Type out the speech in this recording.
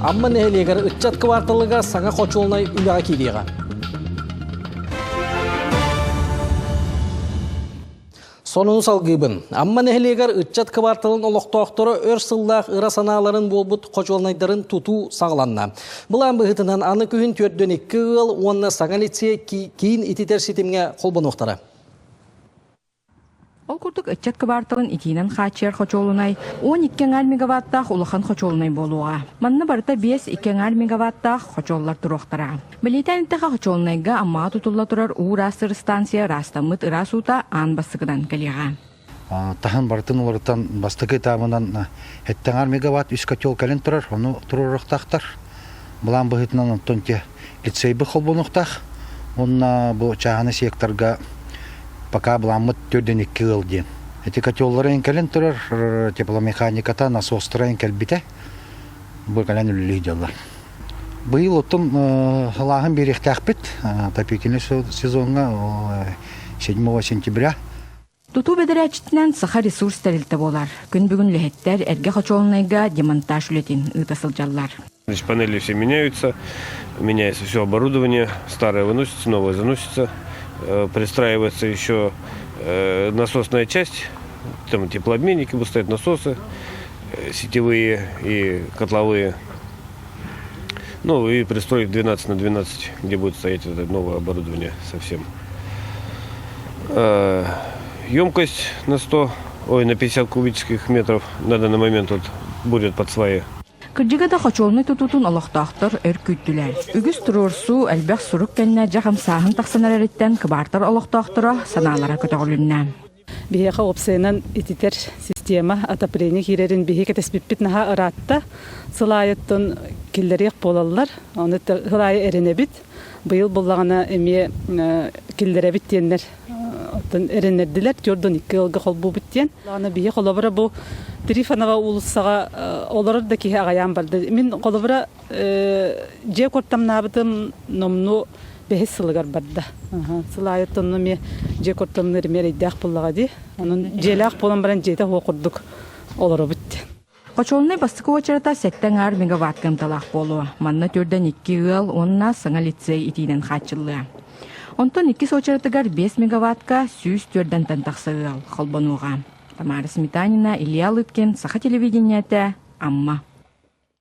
Амма нэһилиэгэр ыччат кыбаарталыгар саҥа хочуолунай үлэҕэ киириэҕэ. Сонуну салгыыбын. Амма нэһилиэгэр ыччат кыбаарталын олохтоохторо өр сыллаах ыра санааларын буолбут хочуолунайдарын тутуу саҕаланна. Былаан быһыытынан аны күһүн 42 ыал уонна саҥа лицей киин ититэр ситимҥэ холбонуохтара. Ол курдук ыччат кыбаарталын итиинэн хааччыйар хочуолунай 12 аҥаар мегаваттаах улахан хочуолунай буолуоҕа. Манна барыта 5-2 аҥаар мегаваттаах хочуоллар туруохтара. Бэлиэтээн эттэххэ, хочуолунайга Аммаҕа тутулла турар уу ыраастыыр станция ыраастаммыт ыраас уута аан бастакынан кэлиэҕэ. Таһын барытын уларытан бастакы этабынан эттэҥэр мегаватт үс котел кэлин турар, ону туруоруохтаахтар. Былаан быһыытынан онтон те лицейбит холбонуохтаах. Уонна бу чааһынай секторга пока былааммыт төрдөн икки ыал диэн. Эти котеллары кэлин турар тепломеханиката, насостара кэлбитэ. Бу кэлэн үлэлии дьаллар. Быйыл оттон халааһын биэриэхтээхпит отопительный сезоҥҥа 7 сентября. Тутуу бэдэрээччитинэн Саха ресурс тэрилтэ буолар. Күн бүгүн үлэһиттэр эргэ хочуолунайга демонтаж үлэтин ыыта сылдьаллар. Значит, панели все меняются, меняется все оборудование, старое выносится, новое заносится, пристраивается еще насосная часть, там теплообменники будут стоять, насосы сетевые и котловые. Ну и пристроить 12 на 12, где будет стоять это новое оборудование совсем. Емкость на 100, ой, на 50 кубических метров на данный момент вот будет под сваи. Кырдьыга да хочуолунай тутуутун олохтоохтор өр күүттүлэр. Үгүс туруорсуу, элбэх сурук кэннэ дьэ хамсааһын тахсан эрэриттэн кыбаартар олохтоохторо санаалара көтөҕүлүннэ. Биһиэхэ уопсайынан ититэр система отопление киирэрин биһи кэтэспиппит наһаа ыраатта. Сыл аайыттан киллэриэх буолаллар. Ону сыл аайы эрэнэбит. Быйыл буллаҕына эмиэ киллэрэбит диэннэр оттон эрэннэрдилэр. Түөрт икки ыалга холбуубут диэн. Аны биһи холобура бу Трифонова уулуссаҕа олорор да киһи аҕайаан барда. Мин холобура дьиэ куортамнаабытым номнуо бэһис сылыгар барда. Сыл аайы онно эмиэ дьиэ куортамныыр эмиэ эрэйдээх буоллаҕа дии. Онон дьиэлээх буолан баран дьиэтэ суох курдук олоробут диэн. Хочуолунай бастакы уочарата сэттэ аҥаар мегаватт кыамталаах буолуо. Манна түрдэн икки ыал уонна саҥа лицей итиинэн хааччыллыа. Онтон иккис уочаратыгар 5 мегаваттка 104 тахса ыал холбонуоҕа. Тамара Сметанина, Илья Лыткин, Саха телевидениетэ, Амма.